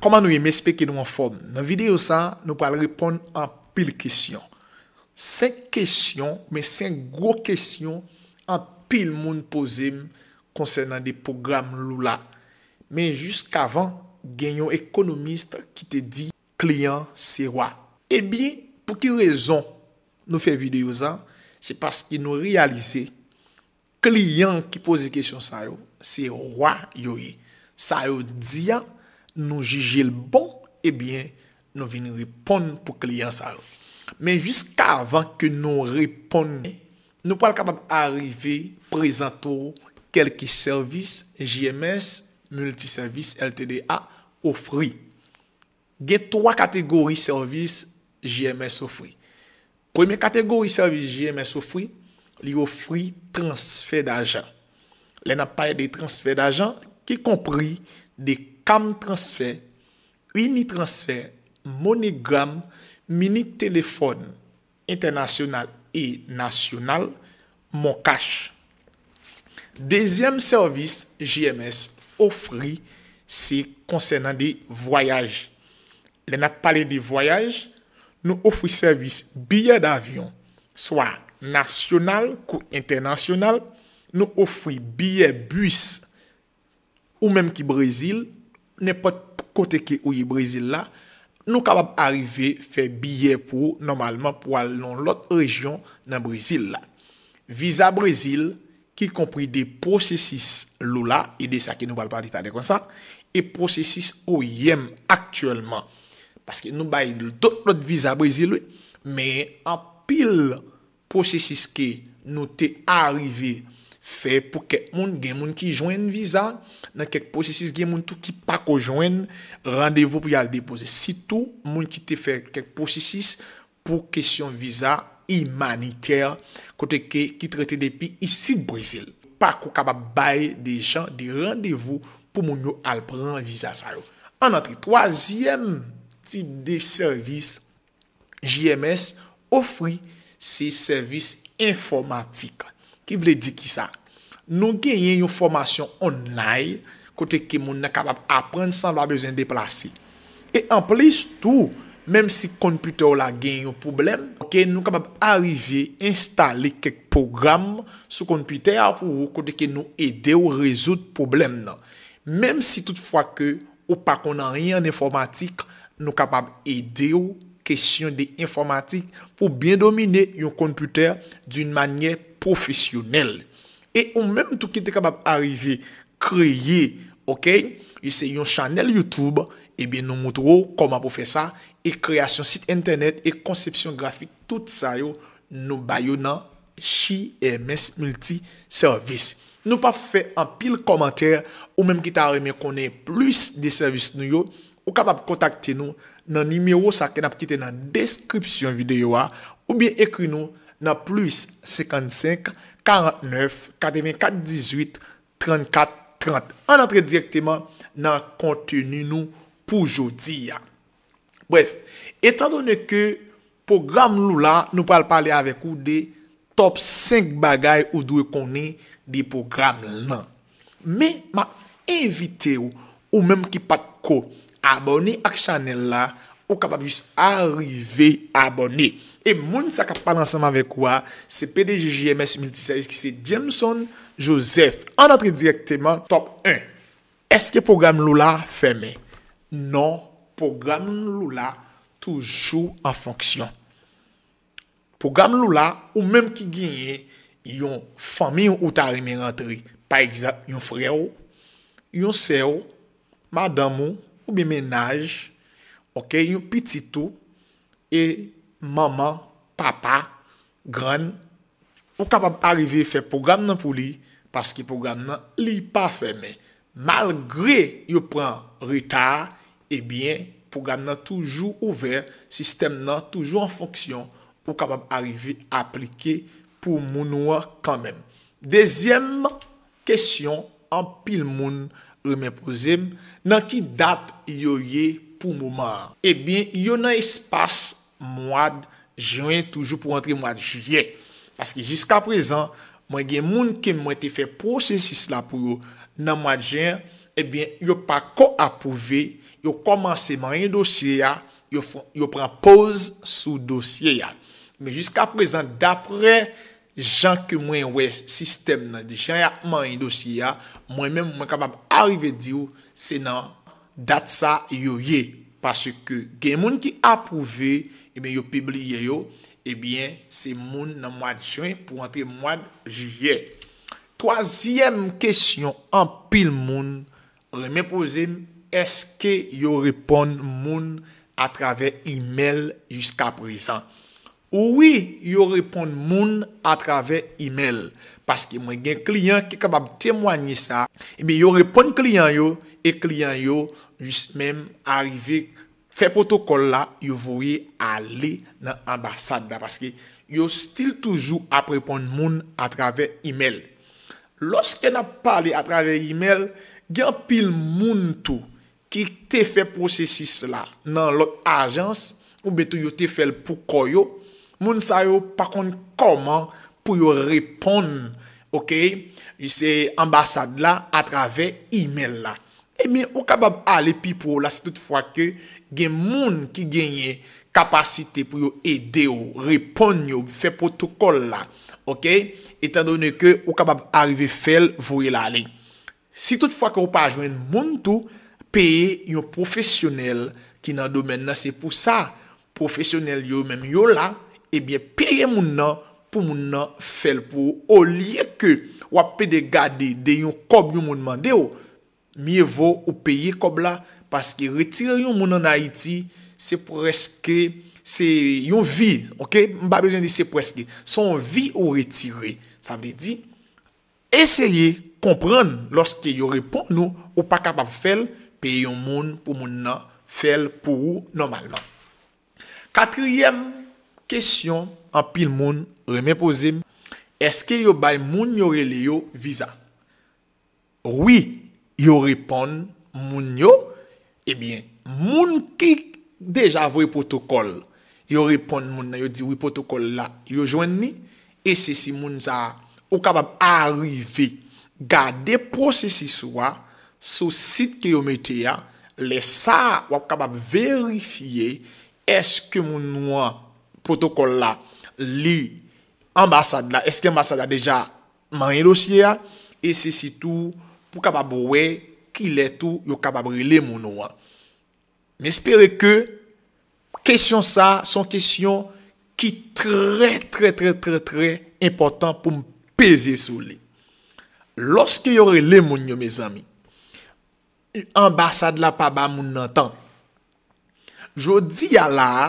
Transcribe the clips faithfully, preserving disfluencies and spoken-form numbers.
Kòman nou ye? M espere ke nou anfòm. Nan videyo sa, nou pral reponn anpil kesyon. Senk kesyon, men senk gwo kesyon anpil moun poze m konsènan de pwogram Lula. Men jiskavan, gen yon ekonomis ki te di, kliyan se wa. Ebyen, pou ki rezon nou fè videyo sa? Se paske nou reyalize kliyan ki poze kesyon sa yo, se wa yo ye. Sa yo di a, nou jije l bon, ebyen, nou vin reponn pou kliyan sa yo. Men jiskavan ke nou reponn, nou pral kapab arive prezante w kèlke sèvis J M S Multiservice L T D a ofri. Gen twa kategori sèvis J M S ofri. Premye kategori sèvis J M S ofri, li ofri transfè dajan. Lè n ap pale de transfè dajan, ki konpri de Cam Transfè, Unitransfer, MoneyGram, Minit Telefòn entènasyonal e nasyonal, MonCash. Dezyèm sèvis J M S ofri se konsènan de vwayaj. Lè n ap pale de vwayaj, nou ofri sèvis biyè davyon, swa nasyonal kou entènasyonal, nou ofri biyè bis, ou menm ki Brezil, nenpòt kote ke ou ye Brezil la, nou kapab arive fè biyè pou ou nòmalman pou al nan lòt rejyon nan Brezil la. Viza Brezil, ki konpri de pwosesis Lula, e de sa ke nou pral pale talè konsa, e pwosesis O I M aktyèlman. Paske nou bay dòt lòt viza Brezil, wi, men anpil pwosesis ke nou te arive fè pou kèk moun, gen moun ki jwenn viza, nan kèk pwosesis gen moun tou ki pako jwenn randevou pou y al depoze. Sitou moun ki te fè kèk pwosesis pou kesyon viza imanitè, kote ke ki trete depi isit Brezil. Pako kapab bay de jan de randevou pou moun yo al pran viza sa yo. Ann antre, twazyèm tip de sèvis J M S ofri se sèvis enfòmatik. Ki vle di kisa? Nou genyen yon fòmasyon online kote ke moun nan kapab aprann san l pa bezwen deplase. E anplis tou, menm si konpitè w la gen yon pwoblèm, oke, nou kapab arive enstale kèk pwogram sou konpitè a pou ou kote ke nou ede w rezoud pwoblèm nan. Menm si toutfwa ke ou pa konn anyen an enfòmatik, nou kapab ede w kesyon de enfòmatik pou byen domine yon konpitè d'une manière professionnelle. E ou menm tou ki te kapab arive kreye, oke, se yon chanèl YouTube, ebyen nou moutre w kòman pou fè sa, e kreyasyon sit entènèt, e konsepsyon grafik, tout sa yo, nou ba yo nan J M S Multiservice. Nou p ap fè anpil kòmantè, ou menm ki ta renmen konnen plis de sèvis nou yo, ou kapab kontakte nou nan nimewo sa ke n ap kite nan deskripsyon videyo a, oubyen ekri nou nan plis senkannsenk, karantnèf, katrevenkat, dizuit, trannkat, trant. Ann antre dirèkteman nan konteni nou pou jodi a. Brèf, etandone ke pwogram Lula, nou pral pale avèk ou de top senk bagay ou dwe konnen de pwogram lan. Men, m ap envite w, ou menm ki pa t ko abòne ak chanèl la, ou kapab jis arive abòne. E moun sa k ap pale ansanm avèk ou a, se P D G J M S Multiservice ki se Jameson Joseph. Ann antre dirèkteman, top en. Èske pwogram Lula fèmen? Non, pwogram Lula toujou an fonksyon. Pwogram Lula, ou menm ki genyen yon fanmi ou ta renmen rantre, pa egzanp, yon frè w, yon sè w, madanm ou, oubyen mennaj, oke, yon pitit ou, e manman, papa, grann, ou kapab arive fè pwogram nan pou li, paske pwogram nan, li pa fèmen. Malgre yo pran reta a, ebyen, pwogram nan toujou ouvè, sistèm nan toujou an fonksyon, ou kapab arive aplike pou moun ou an kanmenm. Dezyèm kesyon anpil moun renmen poze m, nan ki dat yo ye pou moman an? Ebyen, yo nan espas mwa jen toujou pou antre mwa jiyè. Paske jiskaprezan, mwen gen moun ke mwen te fè pwosesis la pou yo nan mwa jen, ebyen, yo pako apwouve, yo kòmanse manyen dosye a, yo, fon- yo pran poz sou dosye a. Men jiskaprezan, daprè jan ke mwen wè sistèm nan, jan y ap manyen dosye a, mwen menm, mwen kapab arive di w se nan dat sa yo ye. Paske gen moun ki apwouve, ebyen, yo pibliye yo, ebyen, se moun nan mwa jen pou antre mwa jiyè. Twazyèm kesyon anpil moun renmen poze m, èske yo reponn moun atravè imèl jiskaprezan? Wi, yo reponn moun atravè imèl. Paske mwen gen kliyan ki kapab temwanye sa. Ebyen, yo reponn kliyan yo, e kliyan yo jis menm arive fè pwotokòl la, yo voye ale nan anbasad la. Paske yo still toujou ap reponn moun atravè imèl. Lòske n ap pale atravè imèl, gen anpil moun tou ki te fè pwosesis la nan lòt ajans, oubyen tou yo te fè l pou kò yo. Moun sa yo pa konn kòman pou yo reponn, oke, se anbasad la atravè imèl la. Ebyen, ou kapab ale pi pwo la si toutfwa ke gen moun ki genyen kapasite pou yo ede w, reponn yo, fè pwotokòl la, oke? Etandone ke ou kapab arive fè l, voye l ale. Si toutfwa ke ou pa jwenn moun tou, peye yon pwofesyonèl ki nan domèn nan, se pou sa pwofesyonèl yo menm yo la, ebyen, peye moun nan pou moun nan fè l pou ou, olye ke w ap pede gade de yon kòb yon moun mande w, mye vo ou peye kòb la, paske retire yon moun ann Ayiti, se prèske, se yon vi, oke? M pa bezwen di se prèske. Se yon vi ou retire. Sa vle di, eseye konprann lòske yo reponn ou, ou pa kapab fè l, peye yon moun pou moun nan fè l pou ou nòmalman. Katriyèm kesyon anpil moun renmen poze m, èske yo bay moun yo rele yo viza? Wi, yo reponn moun yo. Ebyen, moun ki deja voye pwotokòl, yo reponn moun nan, yo di wi, pwotokòl la, yo jwenn li. E se si moun sa a, ou kapab arive gade pwosesis ou a sou sit ke yo mete a. Lè sa a, w ap kapab verifye èske moun ou an, pwotokòl la, li anbasad la, èske anbasad la deja manyen dosye a, e se sitou pou kapab wè kilè tou yo kapab rele moun ou an. M espere ke kesyon sa a se yon kesyon ki trè, trè, trè, trè, trè enpòtan pou m peze sou li. Lòske yo rele moun yo, mezanmi, anbasad la pa ba moun nan tan. Jodi a la a,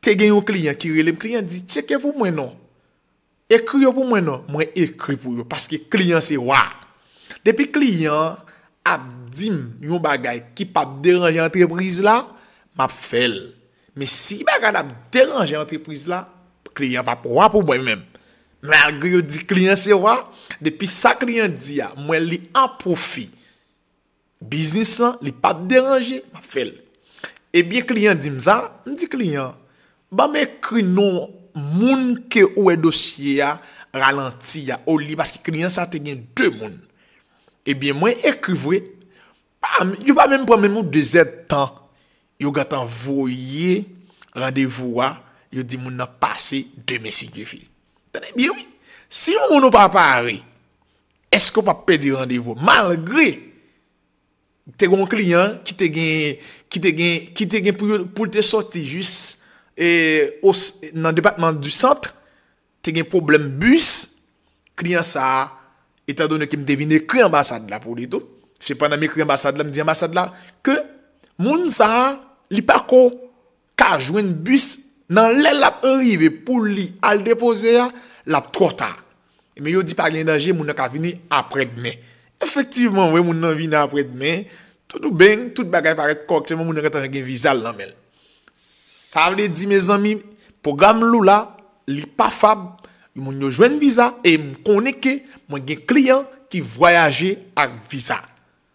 te gen yon kliyan ki rele m, kliyan di, tcheke pou mwen non. Ekri yo pou mwen non. Mwen ekri pou yo, paske kliyan se wa. Depi kliyan ap di m yon bagay ki p ap deranje antrepriz la, m ap fè l. Men si bagay la ap deranje antrepriz la, kliyan p ap wa pou mwen menm. Malgre yo di kliyan se wa, depi sa kliyan di a, m wè li an pwofi biznis lan, li p ap deranje, m ap fè l. Ebyen, kliyan di m sa, m di kliyan, ban m ekri non moun ke ou wè dosye a ralanti a, olye, paske kliyan sa te gen de moun. Ebyen, mwen ekri vre, pa, yo pa menm pran menm yon de zèdtan, yo gentan voye randevou a, yo di moun nan pase demen si Dye vle. Tande byen wi, si yon moun ou pa pare, èske w p ap pèdi randevou? Malgre te gen yon kliyan ki te gen, ki te gen, ki te gen pou yo, pou l te sòti jis, e, o s-, nan depatman di Sant, te gen pwoblèm bis, kliyan sa a, etandone ke m te vin ekri anbasad la pou li tou, sepandan m ekri anbasad la, m di anbasad la ke moun sa a, li pa ko ka jwenn bis nan lè l ap rive pou li al depoze a, l ap twò ta. Men yo di pa gen danje, moun nan ka vini aprèdmen. Efektivman, wi, moun nan vini aprèdmen. Tout beng, tout bagay parèt kòrèkteman, moun nan gentan gen viza l nan men l. Sa vle di, mezanmi, pwogram Lula, li pa fab, moun yo jwenn viza, e m konnen ke mwen gen kliyan ki vwayaje ak viza.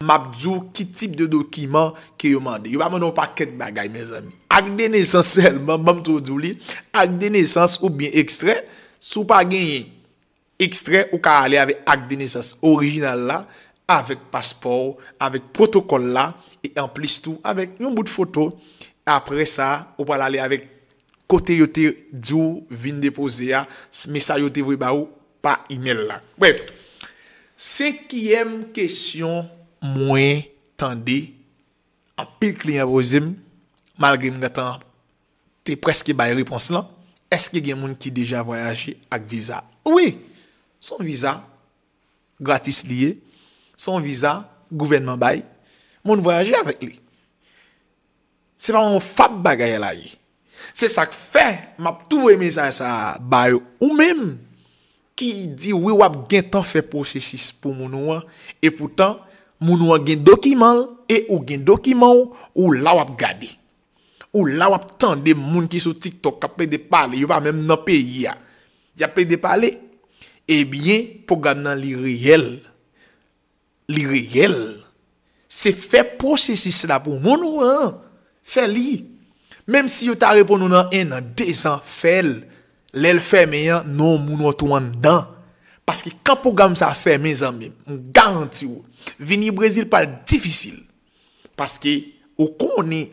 M ap di w ki tip de dokiman ke yo mande. Yo pa mande yon pakèt bagay, mezanmi. Ak de nesans sèlman, ban m tou di w li, ak de nesans oubyen ekstrè, si w pa genyen ekstrè, ou ka ale avèk ak de nesans orijinal la, avèk paspò w, avèk pwotokòl la, e anplis tou avèk yon bout foto. Apre sa, ou pral ale avèk kote yo te di w vin depoze a, s- mesaj yo te voye ba ou pa imèl la. Brèf, senkyèm kesyon mwen tande anpil kliyan poze m, malgre m gentan te prèske bay repons lan, èske gen moun ki deja vwayaje ak viza? Wi, se yon viza gratis li ye, se yon viza gouvènman bay, moun vwayaje avèk li. Se pa yon fab bagay la ye. Se sa k fè m ap tou voye mesaj sa a ba yo, ou menm ki di wi w ap gentan fè pwosesis pou moun ou an, epoutan moun ou an gen dokiman l, e ou gen dokiman w, ou la w ap gade. Ou la w ap tande moun ki sou TikTok k ap plede pale, yo pa menm nan peyi a. Y ap plede pale. Ebyen, pwogram nan li reyèl. Li reyèl. Se fè pwosesis la pou moun ou an. Fè li. Menm si yo ta reponn ou nan en an, de zan, fè l. Lè l fèmen an, non moun ou an tou anndan. Paske kan pwogram sa a fèmen, zanmi m, m garanti w, vini Brezil pral difisil. Paske ou konnen,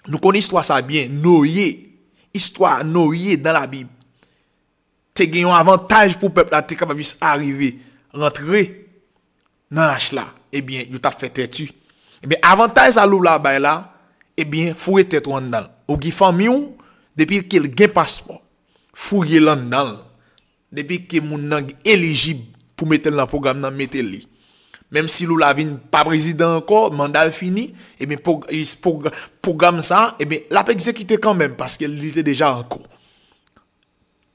nou konnen istwa sa byen, Noye, istwa Noye dan Labib, te gen yon avantaj pou pèp la te kapab jis arive rantre nan lach la, ebyen, yo t ap fè tèti. Ebyen, avantaj sa Lula bay la, ebyen, foure tèt ou anndan l. Ou gen fanmi w, depi ke l gen paspò, fouye l anndan l. Depi ke moun nan elijib pou mete l nan pwogram nan, mete li. Menm si Lula vin pa prezidan ankò, manda l fini, ebyen, pwog- is- pwog- pwogram sa, ebyen, l ap egzekite kanmenm, paske li te deja an kou.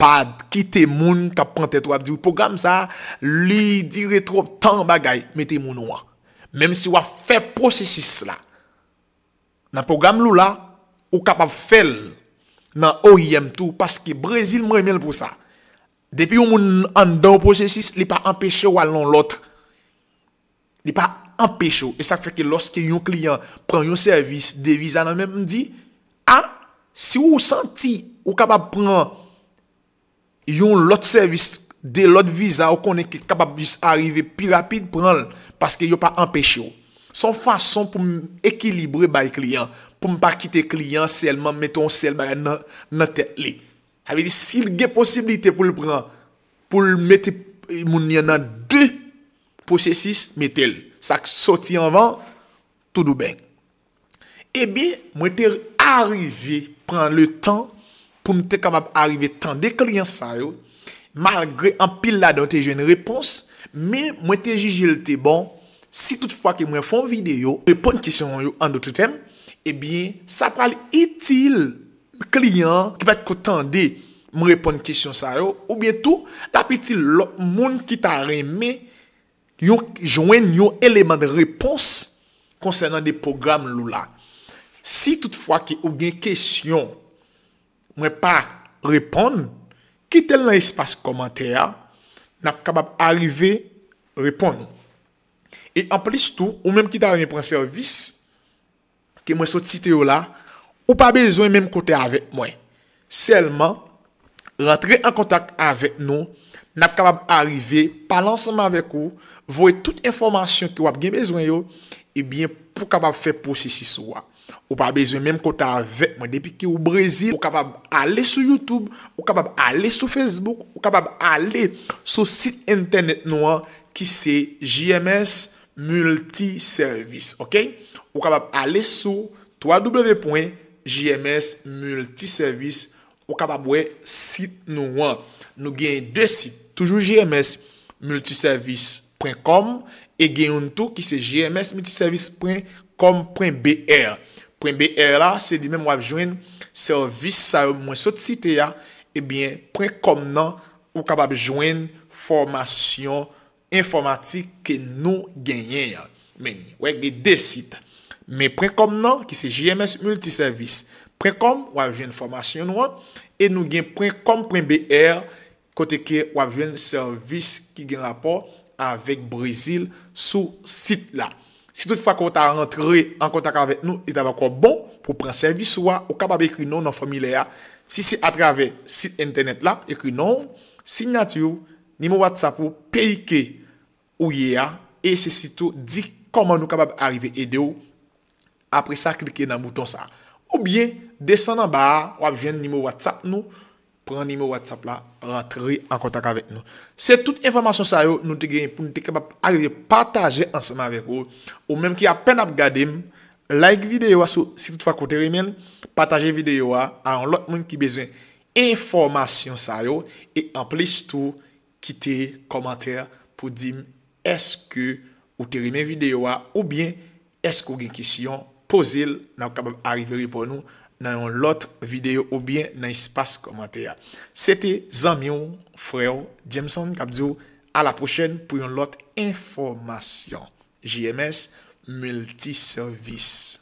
Pa kite moun k ap pran tèt ou ap di w pwogram sa, li dire twòp tan bagay, mete moun ou an. Menm si w ap fè pwosesis la, nan pwogram Lula, ou kapab fè l nan O I M tou, paske Brezil, m renmen l pou sa. Depi yon moun anndan yon pwosesis, li pa anpeche w al nan lòt. Li pa anpeche w. E sa k fè ke lòske yon kliyan pran yon sèvis de viza nan men m, m di, a, si w santi ou kapab pran yon lòt sèvis de lòt viza, ou konnen ki kapab jis arive pi rapid, pran l, paske yo pa anpeche w. Se yon fason pou m ekilibre bay kliyan, pou m pa kite kliyan sèlman mete yon sèl bagay nan, nan tèt li. Sa vle di, si l gen posiblite pou l pran, pou l mete moun li an nan de pwosesis, mete l. Sa k soti anvan, toudouben. Ebyen, mwen te arive pran letan pou m te kapab arive tande kliyan sa yo, malgre anpil ladan yo te jwenn repons, men mwen te jije l te bon. Si toutfwa ke mwen fè yon videyo, reponn kesyon yo an dòt tèm, ebyen, sa pral itil kliyan an ki pa t ko tande m reponn kesyon sa yo, oubyen tou, l ap itil lòt moun ki ta renmen yon, jwenn yon eleman de repons konsènan de pwogram Lula. Si toutfwa ke ou gen kesyon, mwen pa reponn, kite l nan espas kòmantè a, n ap kapab arive reponn ou. E anplis tou, ou menm ki ta renmen pran sèvis ke mwen sot site yo la, ou pa bezwen menm kote avèk mwen. Sèlman, rantre an kontak avèk nou, n ap kapab arive pale ansanm avèk ou, voye tout enfòmasyon ke w ap gen bezwen yo, ebyen, pou kapab fè pwosesis ou a. Ou pa bezwen menm kote avèk mwen. Depi ke ou Brezil, ou kapab ale sou YouTube, ou kapab ale sou Facebook, ou kapab ale sou sit entènèt nou an ki se J M S Multiservice, oke? Ou kapab ale sou w w w pwen J M S Multiservice, ou kapab wè sit nou an. Nou gen de sit, toujou J M S Multiservice pwen com, e gen youn tou ki se J M S Multiservice pwen com pwen B R. Pwen B R la, se li menm w ap jwenn sèvis sa yo mwen sot site a, ebyen, pwen com nan, ou kapab jwenn fòmasyon enfòmatik ke nou genyen an. Men, wè, gen de sit. Men pwen com nan, ki se J M S Multiservice pwen com, w ap jwenn fòmasyon nou an, e nou gen pwen com pwen B R, kote ke w ap jwenn sèvis ki gen rapò avèk Brezil sou sit la. Si toutfwa ke w ta rantre an kontak avèk nou, li t ap ankò bon pou pran sèvis ou a, ou kapab ekri non w nan fòmilè a. Si se atravè sit entènèt la, ekri non w, siyati w, nimewo WhatsApp ou, peyi ke ou ye a, e se sitou di kòman nou kapab arive ede w. Apre sa, klike nan bouton sa. Oubyen, desann anba a, w ap jwenn nimewo WhatsApp nou. Pran nimewo WhatsApp la, rantre an kontak avèk nou. Se tout enfòmasyon sa yo nou te genyen pou nou te kapab arive pataje ansanm avèk ou. Ou menm ki apèn ap gade m, like videyo a si, si toutfwa ke w te renmen l, pataje videyo a a yon lòt moun ki bezwen enfòmasyon sa yo, e anplis tou, kite kòmantè pou di m èske ou te renmen videyo a oubyen èske w gen kesyon, poze l, n ap kapab arive reponn ou nan yon lòt videyo oubyen nan espas kòmantè a. Se te zanmi w, frè w, Jameson, k ap di w a la pwochèn pou yon lòt enfòmasyon. J M S Multiservice.